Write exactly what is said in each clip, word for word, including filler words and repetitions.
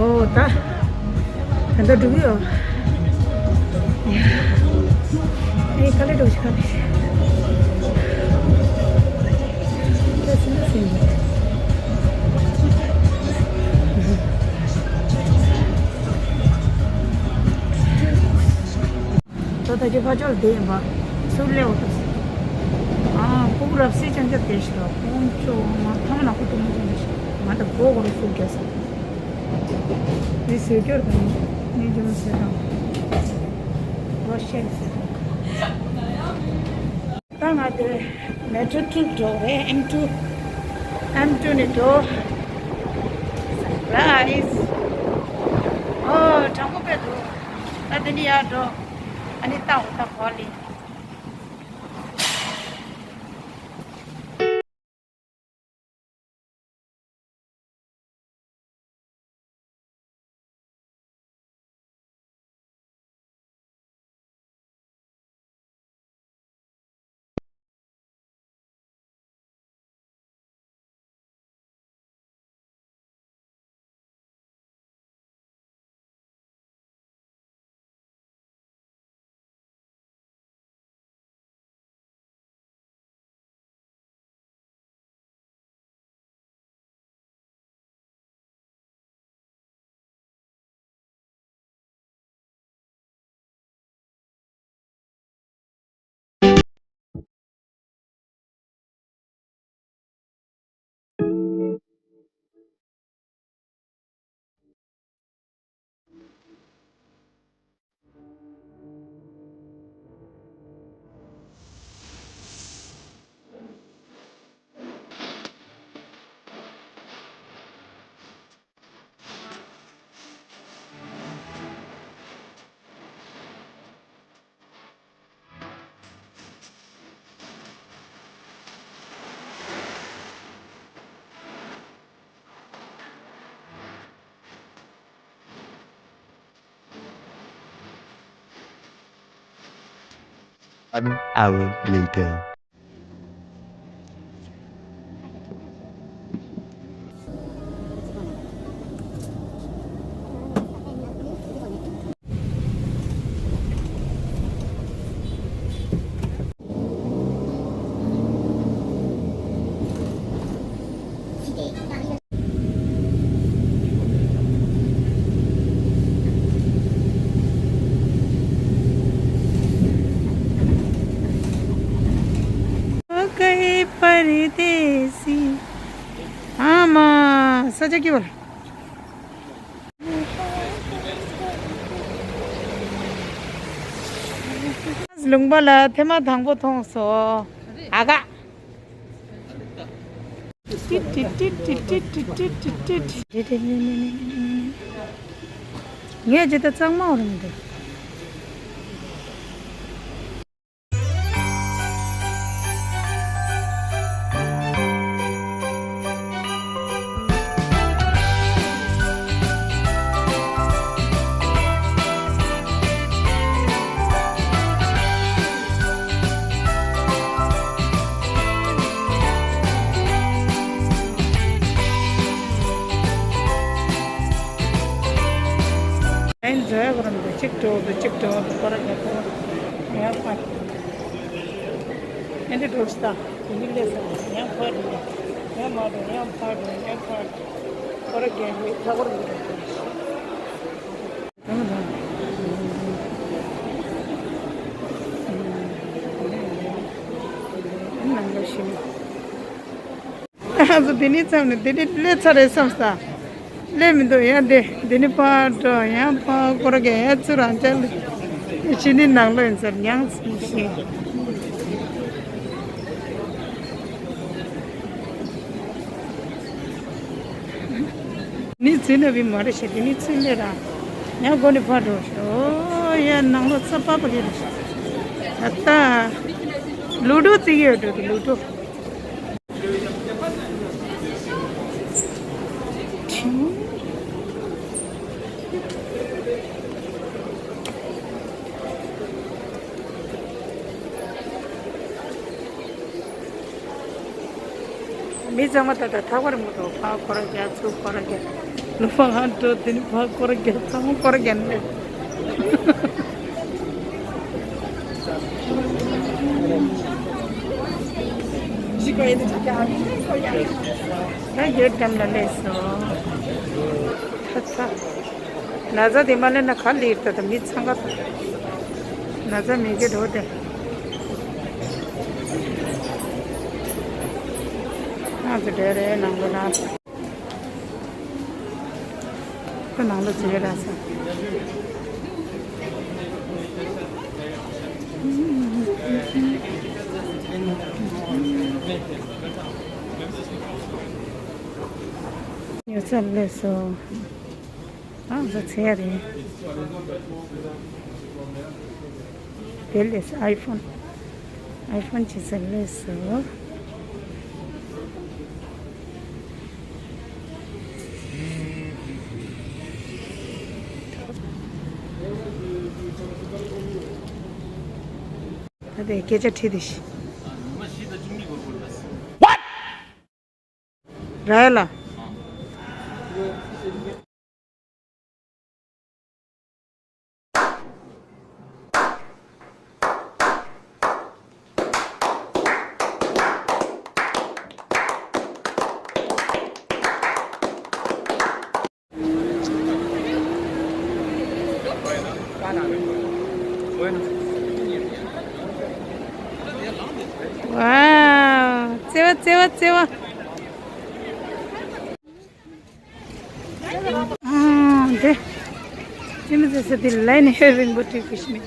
ཨོ་ད། ད་ལྟ་འགྲོ་གི་ཡོད། ཨེ་དཀའ་ལས་འགྲོ་ཞིག་ག་ནས། ད་ཕྱིན་ད་ཕྱིན། ད་ད་ཅི་ཕ་ཅོལ་དེ་ཡིན་པ། ཚུར་སླེབས་འོ་ད། ཨ་ཁོ་རབ་སེ་ཅང་ཅང་དེ་ཞིག་ལ་ཁོང་ཅོ་མ་ཐ་མ་ན་ཁོ་ཏུ་མ་ཅང་ཞིག་ང་ད་གོ་གོ་རུ་སུ་གེ་ས། དེ་ཟེར་སྐྱོར་དང་ནི་ཇུ་མ་ཟེར་དང་། རོ་ཤེན་ཟེར་དང་། ད་ང་དེ་མེ་ཊོ་ཊུ་འགྲོ་རེད། ཨེམ་ཊུ། ཨེམ་ཊུ་ནས་འགྲོ། སར་པ་རའི་ཛི། ཨོ་དྲང་པོ་དཔེ་འདུག་ད་དེ་ནས་ཡར་འགྲོ། ཨ་ནི་ལྟ་འོ་ད་གོ་ལེ། An hour later. ཨ་མ། ས་ཆ་སྐྱིད་པ། ལུང་པ་ལ་ཐེངས་མ་དང་པོ་མཐོང་སོང་། ཨ་ཀ། ངས་ཇི་ལྟར་གཙང་མ་འོར་མི་འདུག་ཨེ་འཛོལ་གོ་རམ་དུ་གཅིག་འགྲོ་དུ་གཅིག་འགྲོ་དུ་པར་རྒྱག་གོ། ཡང་ཕར། ཨེ་འདི་འགྲོ་སྟ། དེ་ནི་ལས་ས་ཡང་ཕར་འགྲོ། ཡང་མ་འགྲོ་ཡང་ཕར་འགྲོ་ཡང་ཕར་འགྲོ། པར་རྒྱག་གོ་ལྷག་པར་འགྲོ། ནང་ལ་ཞིང་ཨ་ཙི། དེ་ནི་མཚམས་ནས་དེ་ནི་སླེབས་ཚར་རེད་བསམ་ས། སླེབས་མི་འདུག་ཡང་དེ་དེ་ནི་ཕར་འགྲོ་ཡང་ཕར་སྐོར་གི་ཡང་ཚུར་རང་ཅག་ལ་ཕྱི་ནི་ནང་ལོགས་ཡིན་ཚར་ཡང་སེམས་ཤེས། ནི་ཚུར་ནི་བི་མ་རེད་ཤག་དེ་ནི་ཚུར་སླེབས་ར་ཡང་སྒོ་ནས་ཕར་འགྲོ་ཤག་ཨོ་ཡ་ནང་ལོགས་ཚ་པ་པ་གི་རེད་ཤག་ད་ལྟ་ལུ་ཌོ་རྩེ་གི་ཡོད་འགྲོ་གི་ལུ་ཌོ། མི་ཚང་མ་ད་ལྟ་ཐག་པར་མི་འདུག་ཕར་སྐོར་རྒྱག་ཚུར་སྐོར་རྒྱག་ལོ་ཕ་ཧང་ཏོ་དེ་ནི་ཕ་སྐོར་རྒྱག་ཚང་མ་སྐོར་རྒྱག་ནས། ད་རྒྱལ་འགྲམ་ལ་སླེབས་སོང་། ད་ཚ། ན་ཚ་དེ་མ་སླེབས་ན་ག་ལེར་ད་ད་མི་ཚང་ག་ན་ཚ་མི་གི་འགྲོ་དེ། ང་ཚོ་འདྲ་རེད་ནང་ལོ་ན། ཁོ་ནང་ལ་འཛུལ་ར་ས། ཉོ་ཚར་ལས་སོ། ཨ་ཟ་ཚེ་ཡ་རེད། དེ་ལས་ཨའི་ཕོན། ཨའི་ཕོན་ཅི་ཟེར་ལས་སོ། ད་དེ་སྐད་ཆ་དྲིས་དེ་ཤི། ར་ཡ་ལ། ཝའོ། བརྩེ་བ་བརྩེ་བ་བརྩེ་བ། ཨ་འདི། ཅི་མི་ཟེར་ཟེར་འདི་ལན་ཧེ་རིང་པོ་བྲིས་ཀྱི་ཤི་མི།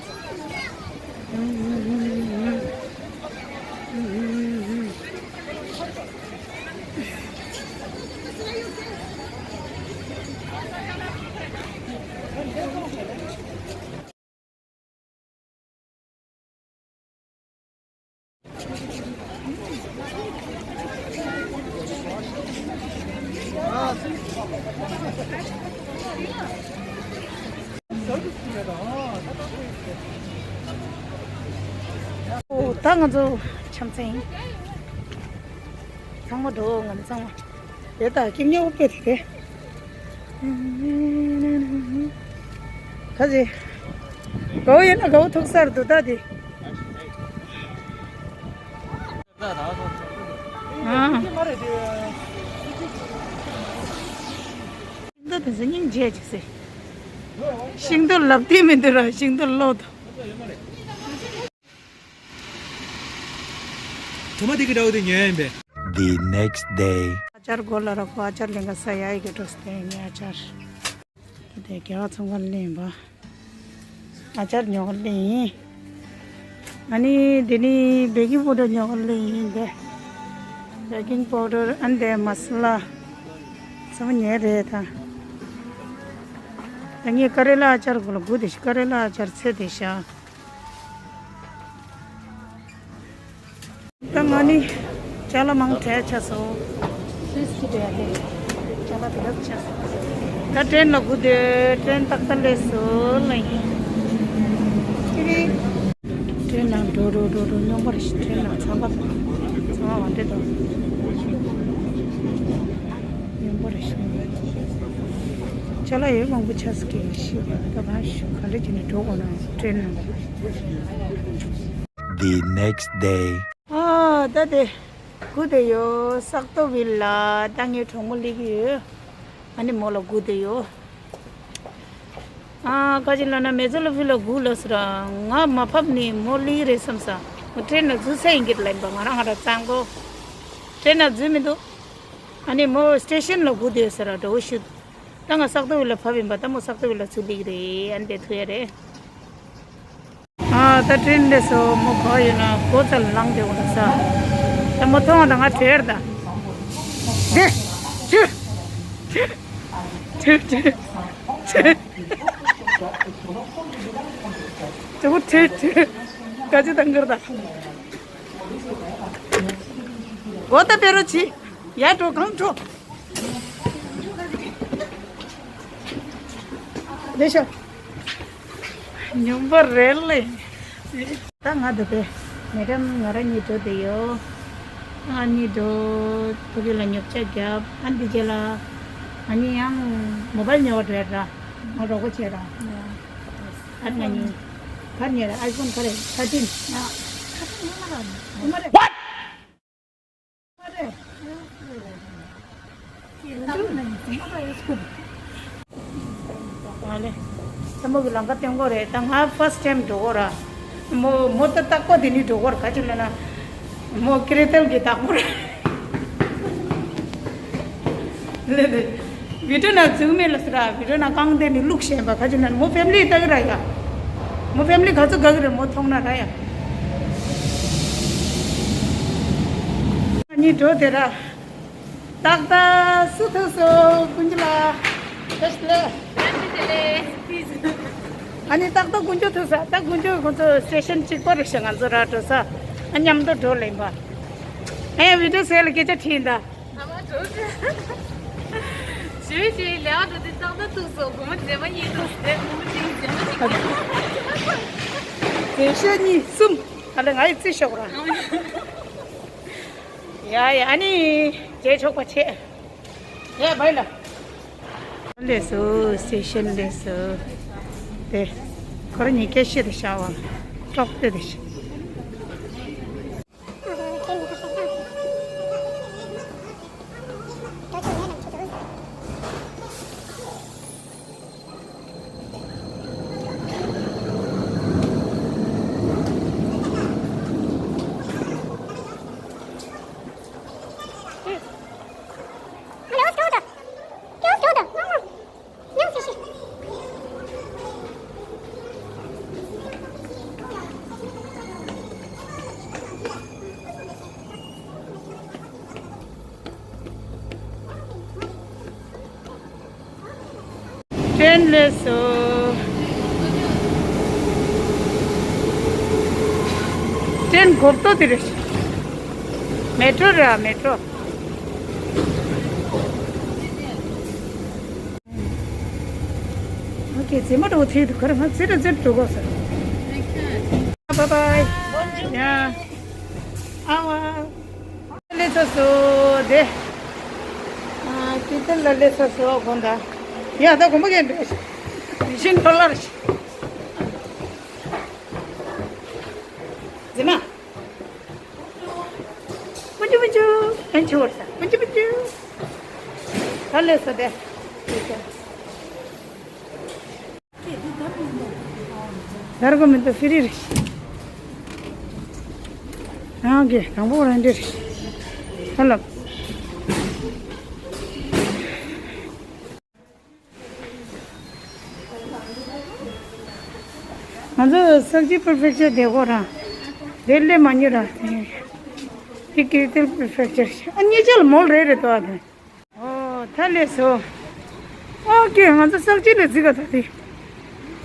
ཨོ། ད་ང་ཚོ་འཆམ་ཚན་ཡིན། ཚང་མ་འགྲོ། ང་ཚང་མ་དེ་ད་ཀིང་ཉོ་དཔེ་དེ་དེ། ཁ་ཟེ། གའུ་ཡིན་ན་གའུ་ཐུག་སར་དུ་ད་དེ། ཨ། ཤིང་ཏོག་དེ་ཚོ་སྙིང་རྗེ་ཅིག་ཟེར། ཤིང་ཏོག་ལབ་དེ་མི་འདུག་ར། ཤིང་ཏོག་ལོག་ཏུ། ཐོ་མ་དེ་གི་འདྲ་བོ་དེ་ཉོས་ཡིན་པས། The next day. ཨ་ཅར་གོ་ལ་ར་ཁོ་ཨ་ཅར་ལེན་ག་ས་ཡ་ཡི་གེ་འགྲོ་སྟེ་ངའི་ཨ་ཅར། དེ་རྒྱལ་བ་ཚོང་ཁང་ལེན་པ། ཨ་ཅར་ཉོ་ག་ལེན་ཡིན། ཨ་ནི་དེ་ནི་བེ་ཀིང་པའུ་ཌར་ཉོ་ག་ལེན་ཡིན་དེ། བེ་ཀིང་པའུ་ཌར་ཨན་དེ་མ་ས་ལ། ཚང་མ་ཉོས་རེད་ད། ད་ངས་ཀ་རེ་ལ་ཨ་ཅར་གོ་ལ་དགུ་དེ་ཤི། ཀ་རེ་ལ་ཨ་ཅར་ཚེ་དེ་ཤ། ད་ང་ནི་ཅ་ལག་མང་དྲགས་ཆགས་སོང་། སུས་ཀྱི་དྲགས་ཏེ་ཅ་ལག་དེ་ག་ཆགས་སོང་། ད་ཀྲེན་ལ་སྒུག་སྡོད། ཀྲེན་ཏག་ཏག་སླེབས་སོང་ལ་ཡིན། ཀྲེན་ནང་འགྲོ་འགྲོ་འགྲོ་འགྲོ་རྙོག་པ་རེད་ཤི། ཀྲེན་ནང་ཚང་མ་ཚང་མ་བ་འདྲེ་དང་། རྙོག་པ་རེད་ཤི། ཅ་ལག་ཡོད་མང་པོ་ཆགས་སོང་གི་ཤི། ད་གང་ཤི་ག་འདྲ་བྱས་ནས་འགྲོ་དགོས་ན་ཀྲེན་ནང་། The next day. ཨ། ད་དེ་སྒུག་བསྡད་ཡོད། སག་ཏོ་ཝིལ་ལ་ད་ངའི་གྲོགས་མོ་སླེབས་ཀྱི་ཡོད། ཨ་ནི་མོ་ལ་སྒུག་བསྡད་ཡོད། ཨ། ཁ་ཅིག་ལབ་ན་མེ་ཛོ་ལ་ཕི་ལ་སྒུག་ལབ་སོང་ར། ང་མ་ཕབ་ནི་མོ་སླེབས་རེད་བསམ་ས། ང་ཀྲེན་ལ་འཛུལ་ས་ཡིན་གྱི་ལབ་ཡིན་པ། ང་རང་ང་རང་གཙང་པོ་ཀྲེན་ལ་འཛུལ་མི་འདུག་ཨ་ནི་མོ་སི་ཊེ་ཤན་ལ་སྒུག་བསྡད་ཡོད་ཟེར་ར། འགྲོ་ཤུལ། ད་ང་སག་ཏོ་ཝིལ་ལ་ཕབ་ཡིན་པ། ད་མོ་སག་ཏོ་ཝིལ་ལ་ཚུར་སླེབས་ཀྱི་རེད། ཨ་ནི་དེ་ཐུག་ཡ་རེད། ཨ། ད་ཀྲེན་སླེབས་སོང་། མོ་ག་པར་ཡོད་ན་སྒོ་རྩ་ལ་ལངས་བསྡད་འོང་ད་ས། ད་མོ་མཐོང་བ་དང་ང་བྲེལ་ད། དེ། ཁྱོད། ཁྱོད་ཁྱོད་ཁྱོད། དེ་མོ་ཁྱོད་ཁྱོད། ག་ཅི་དང་གར་ད། སྒོ་ད་ཕྱེ་རོགས་གྱིས། ཡར་འགྲོ། གང་འགྲོ། ལེ་ཤ། སྨྱོན་པ་རེད་ལེ། ད་ང་འདི་པས་མེ་ཌམ་ང་རང་གཉིས་འགྲོ་བསྡད་ཡོད། ང་གཉིས་འགྲོ། ཕ་གི་ལ་ཉོ་ཆ་བརྒྱབ། ཨ་འདི་རྗེས་ལ་ ཨ་ནི་ཡང་མོ་བལ་ཉོ་བ་འགྲོ་ཡ་འདྲ། ང་རོགས་པ་བྱེད་ར། ཨ་ནི་ང་གཉིས་གར་ཉོས་ར། ཨའི་ཕོན་ག་རེ། ཐར་ཊིན། ཡ། ཐར་ཊིན་ཡོད་མ་རེད། ཡོད་མ་རེད། ཨ་ལེ། ཚ་མོ་གི་ལམ་ཁ་སྟོན་གོ་རེད། ད་ང་ཕར་སི་ཊི་ཊེམ་འགྲོ་གོ་ར། མོ་མོ་ད་རྟག་པ་དེ་ནི་འགྲོ་གོ་ར། ག་ཅི་ལབ་ན། མོ་ཀི་རེ་ཏལ་གི་བདག་པོ་རེད། ལེ་ལེ། བི་ཌིའོ་ནང་བཙུགས་མེད་ལ་ཟེར་ར། བི་ཌིའོ་ནང་རྐང་སྟེང་ནས་བླུགས་བཞག་པ། ག་ཅི་ལབ་ན་མོ་ཕེ་མི་ལི་ལྟ་གི་ར་ཡ། མོ་ཕེ་མི་ལི་ག་ཚོད་དགའ་གི་རེད། མོ་མཐོང་ན་ར་ཡ། ཨ་ནི་འགྲོ་དེ་ར། ཏག་ཏག་སུ་ཐུག་སོང་། ཀུན་ཅི་ལ། བཀྲ་ཤིས་བདེ་ལེགས། ཨ་ནི་ཏག་ཏག་དཀོན་མཆོག་ཐུག་ས། ད་དཀོན་མཆོག་ཁོང་ཚོ་སི་ཊེ་ཤན་གཅིག་པ་རེད་ཤག་ང་ཚོ་ར་འགྲོ་ས། ཨ་མཉམ་དུ་འགྲོ་ལེན་པ། ཨེ་བི་ཌིའོ་ཟེར་ལ་སྐད་ཆ་དྲིས་ད། ཨ་མ་འགྲོ་ཟེར། ཞུ་ཞུ་ལས་ཨ་འགྲོ་དེ་ཏག་ཏག་ཐུག་སོང་། སྒོར་མོ་རྗེས་མ་གཉིས་ཐུག་སྟེ། སྒོར་མོ་གཅིག་རྗེས་མ་གཅིག་ཐུག་སོང་། རྗེས་ཤོག་གཉིས་གསུམ། ཨ་ལེ་ང་ཡི་རྩིས་ཤོག་ར། ཡ་ཡ། ཨ་ནི་རྗེས་ཆོག་པ་བྱེད། ཡ་བྷའི་ལ། ལས་སོ། སི་ཊེ་ཤན་ལས་སོ། དེ་ཁོ་རང་གཉིས་ཀ་ཤི་དེ་ཤ་བ། ཀྲོག་ཏེ་དེ་ཤི། ཏྲེན་སླེབས་སོང་། ཏྲེན་གོབ་ཏོ་དེ་རེད། མེ་ཊྲོ་རེད་ཨ། མེ་ཊྲོ། ཨོ་ཀེ། རྫི་མ་འགྲོ་ཐེ་འདུག་ག་རེ། ང་རྫི་ར་རྫི་འགྲོ་དགོས་ས། བྷའི་བྷའི། ཡ། ཨ་མ། སླེབས་ཚར་སོང་། དེ། ཨ། ཀི་ཏན་ལ་སླེབས་ཚར་སོང་། དགོངས་དག། ཡ་ད་དགོངས་པ་ཀྱི་འདྲ། མི་ཤིན་ཕ་ལར། རྫི་མ། པུན་ཅུ་པུན་ཅུ། ཨན་ཆི་བར་ས། པུན་ཅུ་པུན་ཅུ། ད་སླེབས་སོང་དེ། དར་གོ་མི་འདུག་ཕི་རི་རེད། ཨང་ཀེ། དང་པོ་རང་འདྲེ་རེད། ཧ་ལབ། ང་ཚོ་སག་ཇི་པར་ཕེག་ཅར་དེ་གོ་ར། དེ་སླེབས་མ་མྱོང་ར། དེ་ཀི་རི་ཏལ་པར་ཕེག་ཅར། ཨ་གཉིས་ཆ་ལ་མོལ་རེ་རེ་འདུག་ཨ། དེ། ཨོ། ད་སླེབས་སོང་། ཨོ་ཀེ། ང་ཚོ་སག་ཇི་ལ་འཛེགས་ག་ད་དེ།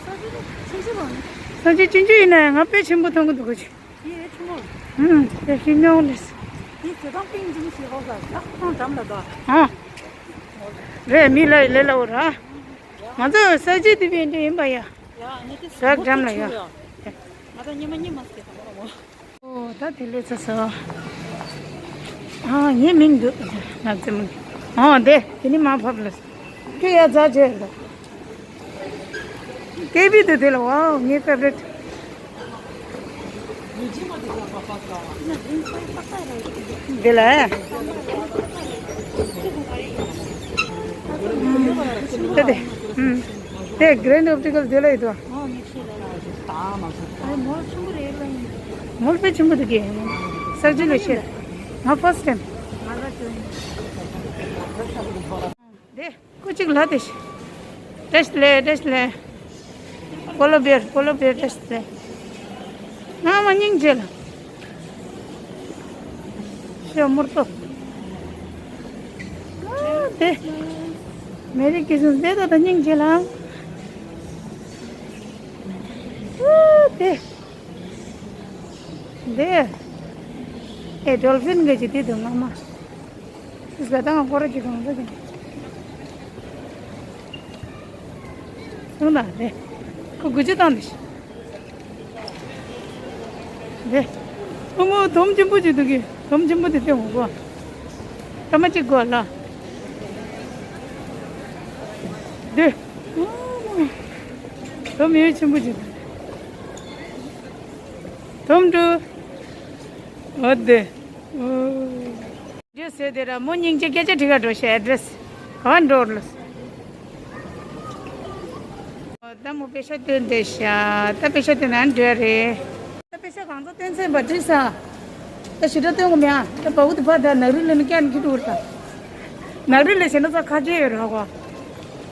སག་ཇི་ལ་ཆུང་ཆུང་རེད། སག་ཇི་ཆུང་ཆུང་ཡིན་ན་ཡང་ང་དཔེ་ཆེན་པོ་མཐོང་གི་འདུག་ག་ཅིག་དེ་ཆུང་མོ། ཨུམ། དེ་ཤི་མྱོང་ལེ། དེ་ཟེ་ཐང་པིང་འཛུམ་ཞིག་ཧོ་ག་ལག་ཁང་འགྲམ་ལ་འདུག་ཨ། རེད། མི་ལ་ལས་ལ་འོ་ར། ང་ཚོ་ས་ཇི་དེ་བས་འདྲ་ཡིན་པ་ཡ། ཡ་ངས་དེ་ཟ་འགྲམ་ལ་ཡ། ང་ད་ཉི་མ་ཉི་མ་ཟེ་ག་མ་ར་མོ། ཨོ་ད་དེ་ལས་ཚ་ས། ཨ་ངའི་མིང་འདུག་ང་ཚོ་མིང་། ཨོ་དེ་དེ་ནི་མ་ཕབ་ལ། ཁྱོད་ཡ་རྫ་བྱས་ལ། ཀེ་བི་དེ་དེ་ལ། ཝའོ་ངའི་ཕེ་བ་རི་ཊི། དེ་ལ། དེ་དེ། དེ་གྷི་རེན་ཌི་ཨོབ་ཊི་ཀལ་དེ་ལ་ཡོད་དོ། མོལ་དཔེ་ཆེན་པོ་འདུག་གི། སག་ཇི་ལ་ཤེས། ང་ཕར་སི་ཊི་ཊེམ། དེ། སྐུ་གཅིག་ལ་དེ། བཀྲ་ཤིས་བདེ་ལེགས། བཀྲ་ཤིས་བདེ་ལེགས། པོ་ལོ་བེར། པོ་ལོ་བེར། བཀྲ་ཤིས་བདེ་ལེགས། ང་མ་སྙིང་རྗེ་ལ། ཤོ་མུར་ཏོ། ཨ་དེ། མེ་རི་ཁི་རི་སི་མ་སི་དེ་ད་ད་སྙིང་རྗེ་ལ། ཨ་དེ། དེ། ཨེ་ཌོལ་ཕིན་གི་ཅི་དེ་དུ་ང་མ། སིས་ག་དང་སྐོར་གྱི་གང་ཟག་གི། སོང་ན་རེད། ཁོ་དགུ་བཅུ་བཏང་དེ་ཤི། རེད། ཨ་མོ་དོམ་ཆེན་པོ་ཅིག་འདུག་གི། དོམ་ཆེན་པོ་དེ་སྟེང་འོང་གོ། ཐ་མ་གཅིག་གོ་ལ། དེ། དོམ་ཡོད་ཆེན་པོ་ཅིག་དོམ་འགྲོ། འོ་དེ། འདྲེ་ཟེར་དེ་ར་མོ་སྙིང་རྗེ་སྐད་ཆ་དྲི་ག་འགྲོ་ཤག་ཨེ་ཌི་རེ་སི་ག་འགྲོ་ལོ། ད་མོ་པེ་ཤ་སྟོན་དེ་ཤག་ད་པེ་ཤ་སྟོན་ན་འདྲ་རེད། ད་པེ་ཤ་གང་ཚོ་སྟོན་ཚན་པ་དྲི་ས། ད་ཞི་དྲག་སྟོན་གོ་མེད་ཨ། ད་བ་འུ་དུ་ཕ་ད་ནག་རི་ལ་ནི་ཀན་ཁི་ཏུ་ར། ནག་རི་ལ་ཞེ་ན་ཚ་ཁ་ཆེ་ཡོད་ར་གོ།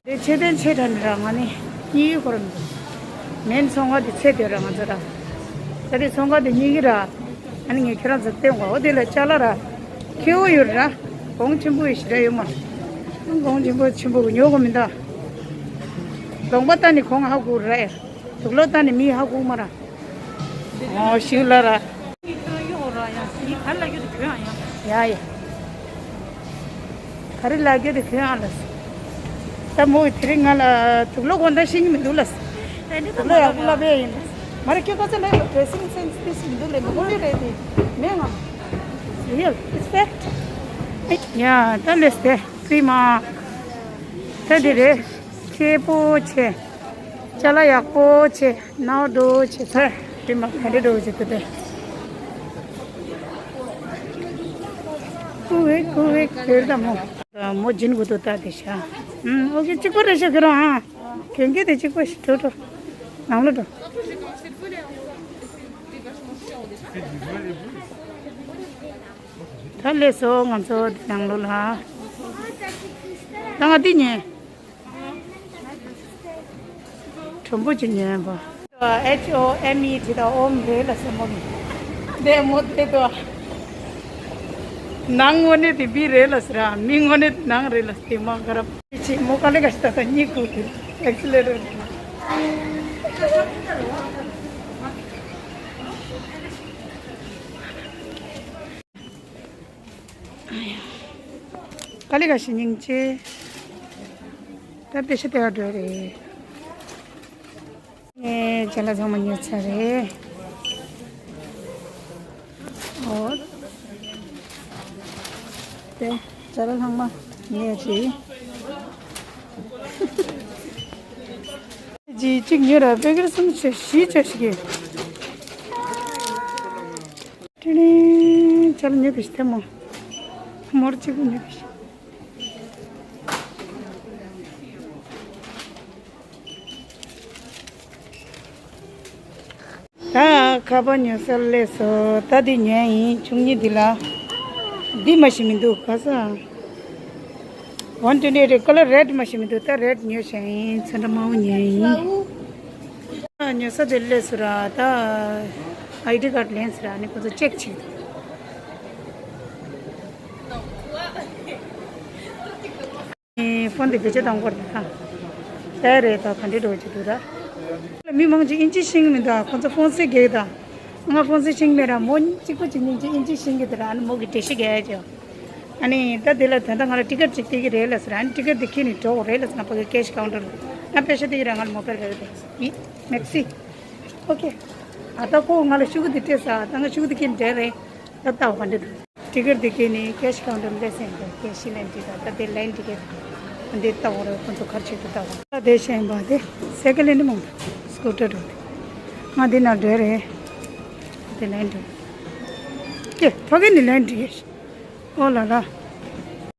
དེ་ཆེ་དོན་ཆེ་དྲགས་ནི་ར་ང་ནི་གཉིས་ཡོད་ཁོ་ར་མི་འདུག་མེན་ཚོང་ཁང་དེ་ཚེ་དེ་ར་ང་ཚོ་ར། ད་དེ་ཚོང་ཁང་དེ་གཉིས་ཀྱི་ར། ཨ་ནི་ངས་ཁྱེད་རང་ཚོ་སྟོན་གོ་འོ་དེ་ལ་ཅ་ལག་ར། ཁེ་བོ་ཡོད་ར། གོང་ཆེན་པོ་ཡི་ཞི་དྲག་ཡོད་མ། གོང་ཆེན་པོ་ཆེན་པོ་ཉོ་གོ་མི་འདུག་གདོང་པ་ལྟ་ནི་གོང་ཧ་གོ་ར་ཡ། དུག་ལོག་ལྟ་ནི་མི་ཧ་གོ་མ་ར། ཨོ་ཞིག་ལ་ར། ཡ་ཡ། ག་རེ་ལ་རྒྱུ་དེ་གོན་ཨ་ལ། ད་མོ་དེ་རིང་ང་ལ་དུག་ལོག་གོན་ད་ཤེས་ཀྱི་མི་འདུག་ལ། དུག་ལོག་ཡག་པོ་ལབ་ཡ་ཡིན། མ་རེད་ཁྱོད་ཁ་ཚ་ལས་ལ་ཌེ་སིང་སེན་སི་ཏིས་མི་འདུག་ལས་མི་ཧོ་ལི་རེད་དེ། མེད་ང་། Real, it's fact. ཡ་ད་ལས་དེ་པི་མ། ད་དེ་རེད། ཁེ་པོ་ཆེ། ཅ་ལག་ཡག་པོ་ཆེ། ནའོ་འགྲོ་བྱེད་ཚར། དེ་མ་ག་འདྲ་འགྲོ་བྱེད་དུ་དེ། ཀུ་ཝེ་ཀུ་ཝེ་ཁེར་ད་མོ། མོ་སྦྱིན་དགོས་དོ་ད་དེ་ཤ། ཨུམ་ཨོ་ཀེ་གཅིག་པ་རེ་ཤ་ཁེ་རང་ཨ། གན་གེ་དེ་གཅིག་པ་ཞིག་འགྲོ་འགྲོ། ནང་ལ་འགྲོ། ད་ལས་སོ་ང་ཚོ་དེ་ནང་ལོ་ལ། ད་ང་འདི་ཉན། གྲུམ་བུ་ཅིག་ཉན་པ། H O M E དེ་དང་ཨོམ་རེད་ལ་ཟེར་མོ་ནི། དེ་མོ་དེ་དོ། ནང་དངོས་གནས་དེ་བི་རེད་ལ་ཟེར་ར་མི་དངོས་གནས་དེ་ནང་རེད་ལ་ཟེར་དེ་མ་ག་རབ། ཅི་མོ་ག་ལེ་ག་ཤི་ད་ད་གཉིད་ཁུག་དེ་ཨེག་སི་ལེ་ཊར། ཀ་ལི་ཀ་ཤི་སྙིང་རྗེ། ད་པེ་ཤ་སྟེར་བ་འགྲོ་རེད། ངས་ཅ་ལག་ཚང་མ་ཉོས་ཚར་རེད། ཨོ། དེ་ཅ་ལག་ཚང་མ་ཉོས་ཅི། ཅི་གཅིག་ཉོས་ར་པེ་ཀེ་ཊི་གསུམ་བྱས་བཞི་བྱས་ཤིག་གི། ཏི་རིང་། ཅ་ལག་ཉོས་པའི་ཐལ་མོ། མོར་གཅིག་པུ་ཉོས་པའི། ད་ཁ་པར་ཉོ་ས་སླེབས་སོང་། ད་འདི་ཉོས་ཡིན་བཅུ་གཉིས་འདི་ལ། འདི་མ་ཤི་མི་འདུག་ག་ས། ཝན་ཊི་ཊི་ཨེཊ་ཀ་ལར་རེཌ་མ་ཤི་མི་འདུག་ད་རེཌ་ཉོས་བཞག་ཡིན། ཚོན་ཁྲ་དམར་པོ་ཉོས་ཡིན། ཉོ་ས་དེ་སླེབས་སོང་ར། ད་ཨའི་ཌི་ཀར་ཌི་ལེན་ཟེར་ར་ནི་ཁོ་ཚོ་ཅེག་བྱེད། ཕོན་དེ་བེད་སྤྱོད་གཏང་དགོས་རེད་ད། ད་རེད་ད་ག་འདྲས་འགྲོ་གི་འདུག་ད། མི་མང་ཅིག་ཨིན་ཇི་ཤེས་ཀྱི་མི་འདུག་ཁོ་ཚོ་ཧྥོན་སི་རྒྱག་གི་ད། ང་ཧྥོན་སི་ཤེས་ཀྱི་མེད་ར། མོ་གཅིག་པོ་གཅིག་གཉིས་ཅིག་ཨིན་ཇི་ཤེས་ཀྱི་འདུག་ར། ཨ་ནི་མོ་གི་འགྲེལ་བཤད་རྒྱག་ཡ་ཅིག་ཨ་ནི་ད་དེ་ལ་ད་ལྟ་ང་ལ་ཊི་ཀེ་ཊི་ཅིག་སྟེར་གྱི་རེད་ལབ་ཟེར། ཨ་ནི་ཊི་ཀེ་ཊི་དེ་ཁྱེར་ནས་འགྲོ་དགོས་རེད་ལབ་ཟེར་ན་ཕ་གི་ཀེཤ་ཀའུན་ཊར་ལ། ང་པེ་ཤ་སྟེར་གྱི་རེད། ང་ལ་མོ་པེལ་རེད་དེ། ཡི་མེག་སི། ཨོ་ཁེ། ཨ་ད་ཁོ་ང་ལ་ཤུ་གུ་དེ་སྤྲད་ས། ད་ང་ཤུ་གུ་དེ་ཁྱེར་འདྲ་རེད། ད་ལྟ་བ་ག་འདྲ་འདུག་ཊི་ཀེ་ཊི་དེ་ཁྱེར་ནས་ཀེཤ་ཀའུན་ཊར་ལ་སླེབས་ཡིན། ད་ཀེཤ་ལེན་ཊི་ད་ད་དེ་ལེན་ཊི་ཀེ་ཊི་འདི་ལྟ་བ་རེད། ཁོ་ཚོ་ག་རེ་བྱེད་དུ་ལྟ་བ། ད་དེ་བཤད་ཡིན་པ་དེ་སའི་ཀལ་ལེན་ཊི་མང་། སྐུ་ཊར་འགྲོ་དེ། ང་འདི་ན་འགྲོ་རེད། དེ་ལེན་ཊི་ཀེ་ཕ་གི་ནི་ལེན་ཊི་ཀེ་ཨོ་ལ་ལ།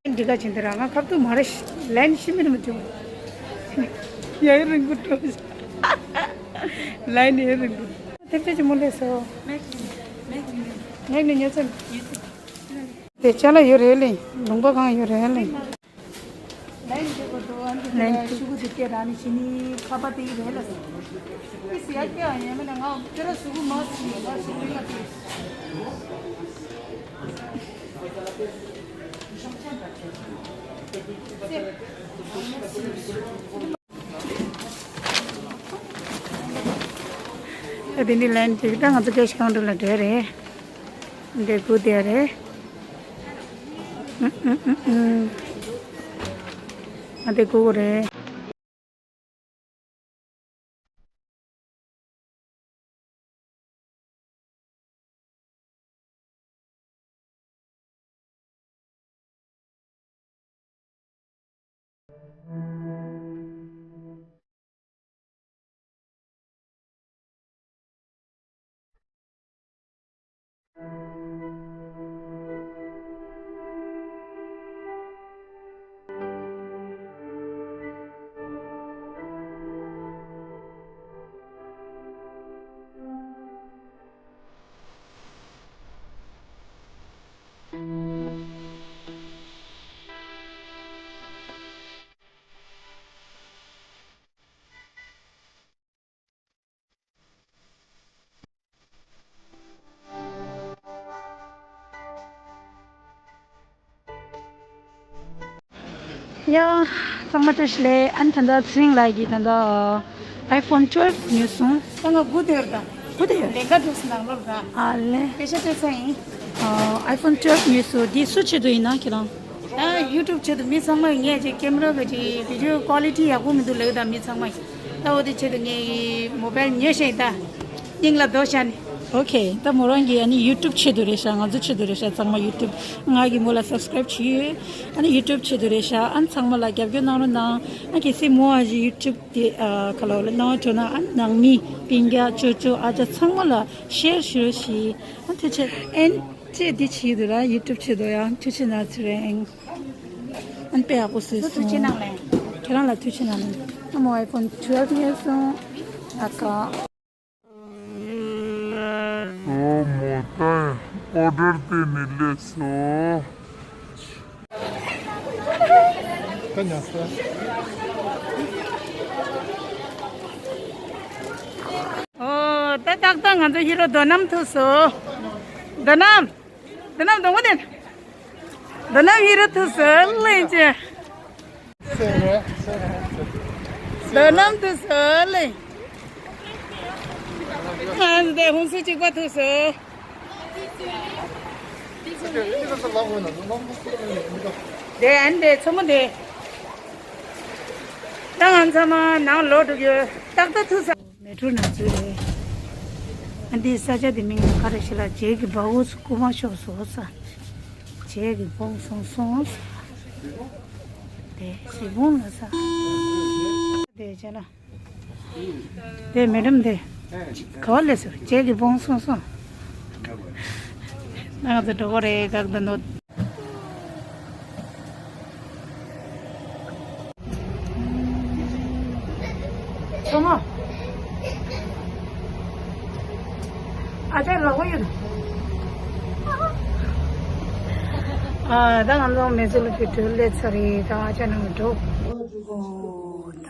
ལེན་ཊི་ཀེ་ཆེན་དེ་ར་ང་ཁབ་ཏུ་མ་རེད། ལེན་ཤི་མི་རུ་མི་ཐུབ། ཡ་ཡི་རིང་པོ་འགྲོ། ལེན་ཡི་རིང་པོ། དེ་ཕྱི་ཅི་མོ་ལས་སོ། མེག་ནི་ཉོ་ཚན། དེ་ཅ་ལག་ཡོད་རེད་ལེ། ལུང་པ་གང་ཡོད་རེད་ལེ། ལེན་ཤུ་གུ་དེ་ར་ནི་ཤི་ནི་ཁ་པར་དེ་ཡི་རེད་ལ། ཨི་སི་ཡ་ཀྱ་ཡ་མེ་ན་ང་ཁྱེད་ར་ཤུ་གུ་མ་སི་ཡ་ང་ཤུ་གུ་ཡ་ཏི། ད་དེ་ནི་ལེན་ཊི་ཀེ་ཊི་ད་ང་ཚོ་ཀེཤ་ཀའུན་ཊར་ལ་འགྲོ་རེད། འདི་སྒུག་བསྡད་རེད། ཨུ་ཨུ་ཨུ་ཨུ། ང་འདི་སྒུག་དགོས་རེད། ཡ། ཚང་མ་བཀྲ་ཤིས་བདེ་ལེགས། ཨ་ནི་ད་ལྟ་ཚེ་རིང་ལགས་ཀྱིས་ད་ལྟ་iPhone twelve ཉོས་སོང་། ད་ང་སྒུག་བསྡད་ཡོད་ད། སྒུག་བསྡད་ཡོད། ལས་ཀ་འགྲོ་སོང་ནང་ལོགས་ད། ཨ་ལེ། པེ་ཤ་སྤྲད་ས་ཡིན། ཨ། iPhone twelve ཉོས་སོང་། འདི་སུ་ཆེད་དུ་ཡིན་ན་ཁྱེད་རང་། ད་YouTube ཆེད་དུ། མི་ཚང་མས་ངས་ཀྱི་ཀེམ་ར་གི་ཀྱི་video quality ཡག་པོ་མི་འདུག་ལབ་ད་མི་ཚང་མས། ད་འོ་དེ་ཆེད་དུ་ངས་mobile ཉོས་ཤིང་ད། སྙིང་ལ་རྡོ་ཤ་ནི། ཨོ་ཁེ། ད་མོ་རང་གི་ཨ་ནི་YouTube ཆེད་དུ་རེད་ཤག་ང་ཚོ་ཆེད་དུ་རེད་ཤག་ཚང་མ་YouTube། ང་གི་མོ་ལ་subscribe བྱས་ཡོད། ཨ་ནི་YouTube ཆེད་དུ་རེད་ཤག་ཨ་ནི་ཚང་མ་ལ་རྒྱབ་སྐྱོར་གནང་རོགས་གནང་། ཨ་གལ་སྲིད་མོ་ཨ་ཞིག་YouTube དེ་ཨ་ག་ལ་ལ་གནང་བ་བྱུང་ན། ཨ་ནི་ནང་མི་སྤུན་ཀྱག་ཅོ་ཅོ་ཨ་ཅག་ཚང་མ་ལ་share ཞུ་རོགས་ཞེས། ཨ་ཐུགས་རྗེ་ཆེ། ཨན་ཅེ་འདི་བྱས་འདུག་ར། YouTube ཆེད་དུ་ཡང་ཐུགས་རྗེ་གནང་ཚེ་རིང་། ཨན་དཔེ་ཡག་པོ་བཟོས་སོང་། ཐུགས་རྗེ་གནང་ལེ། ཁྱེད་རང་ལ་ཐུགས་རྗེ་གནང་ལེ། ཨ་མོ་iPhone twelve ཉོས་སོང་། ཨ་ཀ། ཨོ་མོ་ད་ཨོ་ཌར་དེ་ནི་ལེགས་སོ། ཨོ་ད་ཏག་ཏག་ང་ཚོ་ཧི་རོ་རྡོ་སྣུམ་ཐུག་སོང་། རྡོ་སྣུམ། རྡོ་སྣུམ་སྡོང་པོ་དེ། རྡོ་སྣུམ་ཧི་རོ་ཐུག་སོང་ལེ་ཅེ། རྡོ་སྣུམ་ཐུག་སོང་ལེ། ཨ་ནི་དེ་ཧུན་སུར་གཅིག་པ་ཐུག་སོང་། དེ་ཨ་ནི་དེ་མཚོ་མོ་དེ། ད་ང་ཚང་མ་ནང་ལོག་འགྲོ་རྒྱུ་ཏག་ཏག་ཐུག་ས། མེ་ཊོ་ནང་འཛུལ་རེད། ཨ་འདིའི་ས་ཆ་དེ་མིང་ལ་ག་རེ་ཞིག་ལ་རྗེས་ཀྱི་བ་འོ་སུ་ཀུ་མ་ཤོག་སོ་ས། རྗེས་ཀྱི་བོང་སོང་སོང་ས། དེ་སི་བོང་ལ་ས། དེ་བྱས་ན། དེ་མེ་ཌམ་དེ། ག་བ་ལས་སོ་རྗེས་ཀྱི་བོང་སོང་སོང་། ང་ཚོ་འགྲོ་གི་རེད་གག་ད་ནོ། མཚོ་མོ། ཨ་ཅག་ལག་པ་ཡོད། ཨ་ད་ང་ཚོ་མེ་ཟི་ལུ་གི་གྲུ་ལས་ཚར་རེད། ད་ཨ་ཅག་ནང་འགྲོ། ཨོ་ད།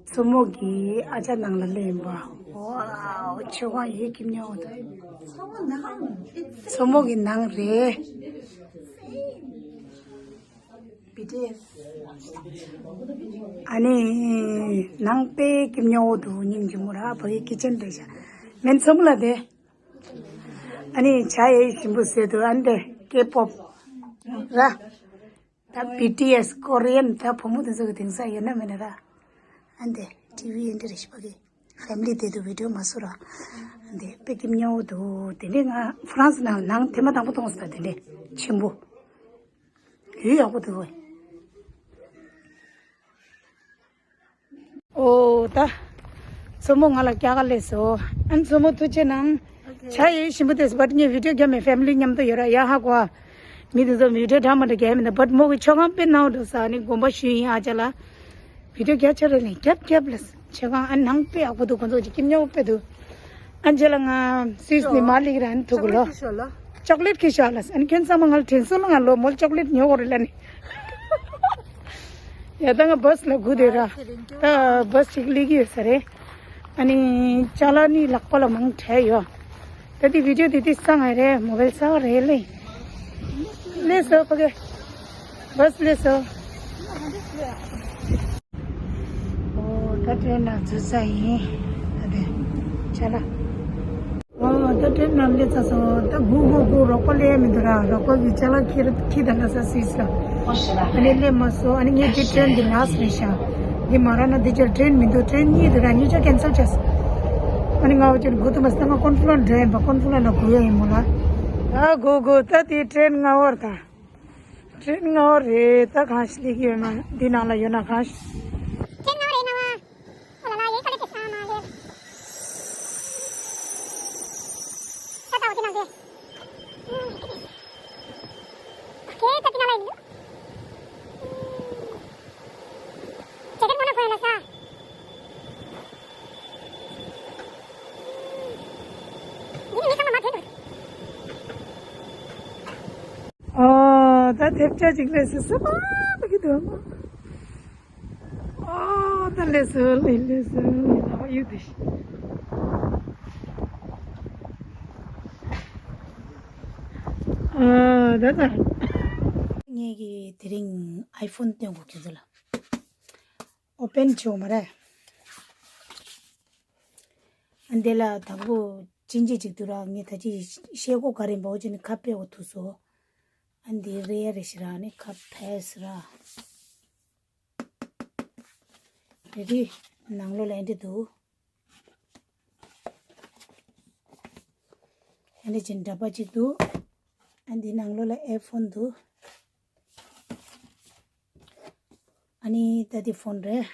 མཚོ་མོ་གི་ཨ་ཅག་ནང་ལ་སླེབས་ཡིན་པ། ཝའོ་ཆོས་ཁང་ཡེ་ཀིམ་ཉོ་འོ་ད། མཚོ་མོ་གི་ནང་རེད། བི་ཏི་ཨེས། ཨ་ནི་ནང་དཔེ་ཀིམ་ཉོ་འོ་འདུག་སྙིང་རྗེ་མོ་ར། ཕ་གི་ཀི་ཅན་རེད་ཤག་མེན་མཚོ་མོ་ལ་དེ། ཨ་ནི་ཇ་ཡེ་ཞིམ་པོ་བཟོས་འདུག་ཨ་ནི་དེ་ཀེ་པོབ་ར། ད་བི་ཏི་ཨེས་ཀོ་རི་ཡན་ད་བུ་མོ་དེ་ཚོ་གི་དེང་སང་ཡོད་ན་མེད་ན་ར། ཨ་ནི་དེ་ཊི་ཝི་ཨེ་འདྲ་རེ་ཞིག་པ་གི་ཕེ་མི་ལི་དེ་དུ་བི་ཌི་ཡོ་མ་བཟོ་ར། ཨ་ནི་དེ་དཔེ་ཀིམ་ཉོ་འོ་འདུག་དེ་འདྲས་ང་ཧྥ་རན་སི་ནང་ནང་ཐེངས་མ་དང་པོ་མཐོང་སོང་། ད་དེ་འདྲས་ཆེན་པོ། ཡུལ་ཡག་པོ་འདུག་བས། ཨོ་ད། མཚོ་མོ་ང་ལ་སྐྱག་ལས་སོ། ཨ་ནི་མཚོ་མོ་ཐུགས་རྗེ་གནང་། ཇ་ཡེ་ཞིམ་པོ་དེ་བ་ངས་བི་ཌི་ཡོ་རྒྱབ་མེད། ཕེ་མི་ལི་མཉམ་དུ་ཡོད་ར་ཡ་ཧ་གོ། མི་དེ་ཚོ་བི་ཌི་ཡོ་འདྲ་མ་འདྲ་རྒྱབ་མེད་ད། བ་མོ་གི་ཆོ་གང་དཔེ་ནང་འགྲོ་ས་ནི་དགོངས་པ་ཞུ་ཡིན། ཨ་ཅག་ལ་བི་ཌི་ཡོ་རྒྱབ་ཆ་རེ་ལེན་རྒྱབ་རྒྱབ་ལས། ཆོ་གང་ཨ་ནང་དཔེ་ཡག་པོ་འདུག་ཁོང་ཚོ་གི་ཀིམ་ཉོ་དཔེ་འདུག་ཨ་ཇེ་ལ་ང་སུད་སི་ནས་མ་ལིག་ར་ཨ་ནི་ཐུག་གི་ལོ། ཅོག་ལེཊ་ཁྱེར་ཤོག་ལ། ཨ་ནི་ཁྱོད་ཚང་མ་ང་ལ་དྲན་སོང་ལ། ང་ལོ་མོལ་ཅོག་ལེཊ་ཉོ་དགོས་རེད་ལ་ནི། ཡ་ད་ང་བྷ་སི་ལ་སྒུག་བསྡད་ར། ད་བྷ་སི་ཅིག་སླེབས་ཀྱི་ཡོད་ས་རེད། ཨ་ནི་ཅ་ལག་ནི་ལག་པ་ལ་མང་དྲགས་ཡོད། ད་དེ་བི་ཌི་ཡོ་དེ་དེ་སང་ང་རེད། མོ་བེལ་སང་རེད་ལེ། སླེབས་སོང་ཕ་གི། བྷ་སི་སླེབས་སོང་། ཨོ་ད་ཏྲེན་ནང་འཛུལ་ས་ཡིན། ད་དེ་ཅ་ལག་ཨོ་ད་ཏྲེན་ནང་སླེབས་ཚར་སོང་། ད་སྒུག་སྒུག་སྒུག་རོགས་པ་སླེབས་མི་འདུག་ར། རོགས་པ་གི་ཅ་ལག་ཁྱེར་ཁྱེར་ད་ལ་ས་སུད་སི་ལ། ཨ་ནི་སླེབས་མ་སོང་། ཨ་ནི་ངས་འདི་ཏྲེན་འདི་ལ་སི་རེད་ཤག་འདི་མ་རག་ན་འདི་ཅར་ཏྲེན་མི་འདུག་ཏྲེན་གཉིས་འདུག་ར། གཉིས་ཆ་ཁེན་སལ་བྱས་སོང་། ཨ་ནི་ང་འོ་ཅན་སྒུག་ཐུབ་མ་སོང་། ད་ང་ཀོན་ཕུ་ལན་འགྲོ་ཡིན་པ། ཀོན་ཕུ་ལན་ལ་སྒུག་ཡ་ཡིན་མོ་ལ། ད་སྒུག་སྒུག་ད་དེ་ཏྲེན་ལྔ་པ་རེད་ད། ཏྲེན་ལྔ་པ་རེད་ད། གང་ཞིག་སླེབས་ཀྱི་ཡོད་མ། འདི་ནང་ལ་ཡོད་ན་གང་ཞིག་ཏྲེན་ལྔ་པ་རེད་ན་བ། ཨོ་ལ་ལ་ཡེ་ཁ་ལེ་ཏེ་ས་མ་ལེ། ད་ད་འོ་དེ་ནང་དེ། ཨོ་མའི་གུད་ནེས། ཨོ་ཁེ་ད་དེ་ནང་ལ་ཡིན་ནོ། ཇེ་ཀེཊ་མོ་ན་ཁོ་ཡ་ལ་ས། འདི་ནི་མི་ཚང་མ་མ་ཐོན་འདུག་ཨོ་ད་ཐེབས་ཆ་ཅིག་ལས་སུ་སུ་མ་གི་དོན་མ། ཨོ་ད་ལས་སུ་ལས་ལས་སུ་ལས་ལ་ཡུ་དུ་ཤི། ཨོ་ད་ད། ངེད་ཀྱིས་དེ་རིང་ཨའི་ཕོན་སྟོན་གོ་ཁྱེད་ཚོ་ལ། ཨོ་པན་བྱེད་འོ་མ་རེད། ཨ་འདི་ལ་དང་པོ་ཅིན་ཅི་ཅིག་འདུག་ར། ངས་ད་ཅི་ཤེལ་སྒོ་ག་རེ་འབའོ་ཅི་ནི་ཁ་ཕེ་འོ་ཐུག་སོ། ཨ་འདི་རེ་རེ་ཞིག་ར་ནི་ཁ་ཕེ་སི་ར། རེ་རེ་ནང་ལོགས་ལ་ཨ་འདི་འདུག་ཨ་འདི་ཅིན་འདྲ་པ་ཅིག་འདུག་ཨ་འདི་ནང་ལོགས་ལ་ཨའི་ཕོན་འདུག་ཨ་ནི་ད་འདི་ཕོན་རེད།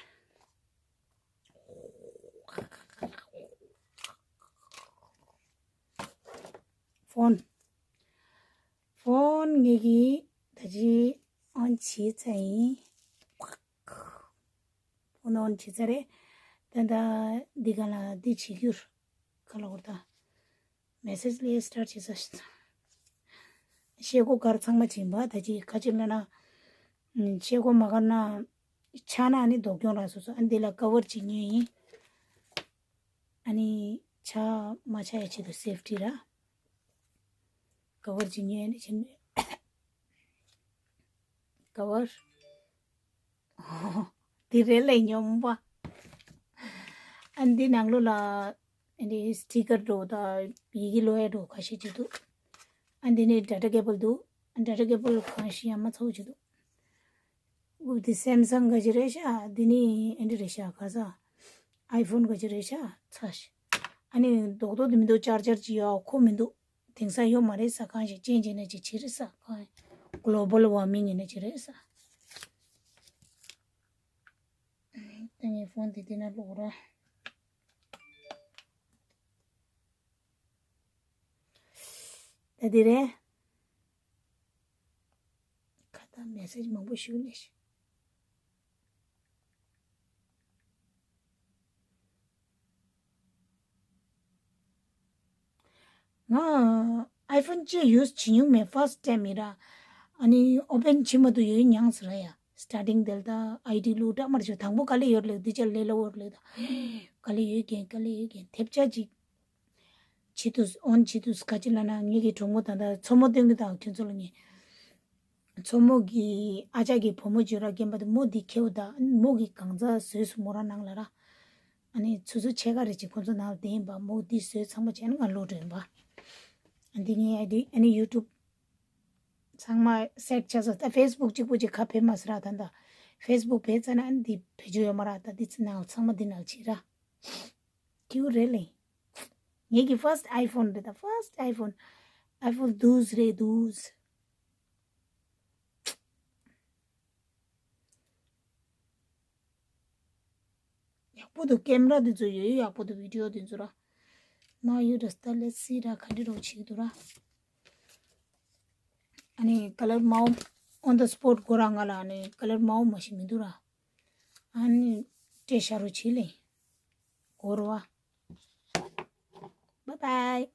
ཕོན། ཕོན་ངེད་ཀྱིས་ད་ཅི་ཨོན་བྱས་ཚར་ཡིན། ཕོན་ཨོན་བྱས་ཚར་རེད། ད་ད་འདི་ག་ལ་འདི་བྱེད་རྒྱུར་ག་ལ་འོར་ད། མེ་སེ་ཇི་ལས་སི་ཊར་ཊི་བྱེད་ས་ཤེལ་སྒོ་གར་ཚང་མ་བྱིན་པ་ད་ཅི་ཁ་ཅིག་ལ་ན། ཤེལ་སྒོ་མ་གར་ན། ཆག་ན་ཨ་ནི་སྡུག་གྱོང་རག་སོ་སོ། ཨ་འདི་ལ་ཀ་བར་བྱེད་ཉེན་ཡིན། ཨ་ནི་ཆག་མ་ཆག་ཡ་ཆེད་དུ་སེབ་ཊི་ར། ཀ་བར་བྱེད་ཉེན་ཨ་ནི་བྱེད་ཀ་བར། འདི་རེད་ལས་སྙོམས་པ། ཨ་འདི་ནང་ལོགས་ལ་ཨ་འདི་སི་ཊི་ཀར་འགྲོ་ད་ཡི་གེ་ལོ་ཡ་འགྲོ་ཁ་ཤས་ཅིག་འདུག་ཨ་འདི་ནི་ཌ་ཊ་ཀེ་བལ་འདུག་ཌ་ཊ་ཀེ་བལ་གང་ཤེས་ཡ་མ་ཚོགས་ཅིག་འདུག་འོ་འདི་སེམ་སང་ག་ཅི་རེད་ཤག་འདི་ནི་ཨ་འདི་རེད་ཤག་ག་ས། ཨའི་ཕོན་ག་ཅི་རེད་ཤག་ཚ་ཤག་ཨ་ནི་རྡོག་རྡོག་འདི་མི་འདུག་ཅར་ཇར་ཅིག་ཡོད་ཁོ་མི་འདུག་དེང་སང་ཡོད་མ་རེད་ས། གང་ཞིག་ཅན་ཅན་ན་ཅིག་ཅི་རེད་ས། གང་གློ་བལ་ཝར་མིང་ཡིན་ན་ཅི་རེད་ས། ཨ་ནི་ད་ངའི་ཕོན་འདི་འདི་ན་ལོག་ར། ད་འདི་རེད། ཁ་ཏ་མེ་སེ་ཇི་མང་པོ་ཞུ་ནས་ཤི། ང་ཨའི་ཕོན་ཅི་ཡུ་སི་བྱེད་མྱོང་མེད། ཕར་སི་ཊི་ཊེམ་ཡིན་ར། ཨ་ནི་ཨོ་པན་བྱེད་མ་ཐུབ་ཡོད་མྱངས་ཟེར་ར་ཡ། སི་ཊར་ཊིང་དེ་ལ་ད་ཨའི་ཌི་བླུགས་འདྲ་མར་བྱོས། དང་པོ་ག་ལེ་ཡོད་ལེགས་འདི་ཅར་ལེ་ལ་འོར་ལེགས་ད། ག་ལེ་ཡོད་ཀྱང་ག་ལེ་ཡོད་ཀྱང་ཐེབས་ཆག་ཅིག་བྱེད་དུས་ཨོན་བྱེད་དུས་ག་ཅི་ལ་ན་ངེད་ཀྱི་གྲོགས་མོ་ད་ལྟ་མཚོ་མོ་སྟོན་གི་དང་ཁྱོད་ཚོ་ལ་ངས། མཚོ་མོ་གི་ཨ་ཅག་གི་བུ་མོ་བརྗོད་ར་རྒན་པ་དེ་མོ་འདི་ཁེའུ་ད་མོ་གི་གང་ཟག་བཟོས་སུ་མོ་ར་ནང་ལ་ར། ཨ་ནི་ཆུ་ཚོད་ཕྱེད་ཀ་རེ་ཅིག་ཁོ་ཚོ་ནང་ལ་བསྡད་ཡིན་པ། མོ་འདི་བཟོས་ཚང་མ་བྱས་ན་ང་ལོག་འགྲོ་ཡིན་པ། འདི་ངའི་ཨའི་ཌི་ཨ་ནི་ཡུ་ཊུབ་ཚང་མ་སེཊ་ཆགས་སོང་། ད་ཕེ་སི་བུག་གཅིག་པུ་ཅིག་ཁ་ཕེབས་མ་སོང་ར། ད་ད་ཕེ་སི་བུག་ཕེབས་ཚར་ན་ཨ་ནི་འདི་བེད་སྤྱོད་ཡོད་མ་ར། ད་འདི་ཚོ་ནང་ཚང་མ་འདི་ནང་བྱེད་ར། ཁེའུ་རེད་ལེ། ངེད་ཀྱི་ཕར་སི་ཊི་ཨའི་ཕོན་རེད། ད་ཕར་སི་ཊི་ཨའི་ཕོན། ཨའི་ཕོན་དུས་རེད་དུས། ཡག་པོ་འདུག་ཀེམ་ར་འདི་ཚོ་ཡོད་ཡག་པོ་འདུག་བི་ཌི་ཡོ་འདི་ཚོ་ར། Now you just let's see ར་ག་འདྲ་རོ་བྱེད་འདུག་ར། ཨ་ནི་ཀ་ལར་མའོ་on the spot གོ་ར། ང་ལ་ཨ་ནི་ཀ་ལར་མའོ་མ་ཤི་མི་འདུག་ར། ཨ་ནི་སྤྲད་ཤ་རོ་བྱེད་ལེ། གོ་ར་བ། Bye bye.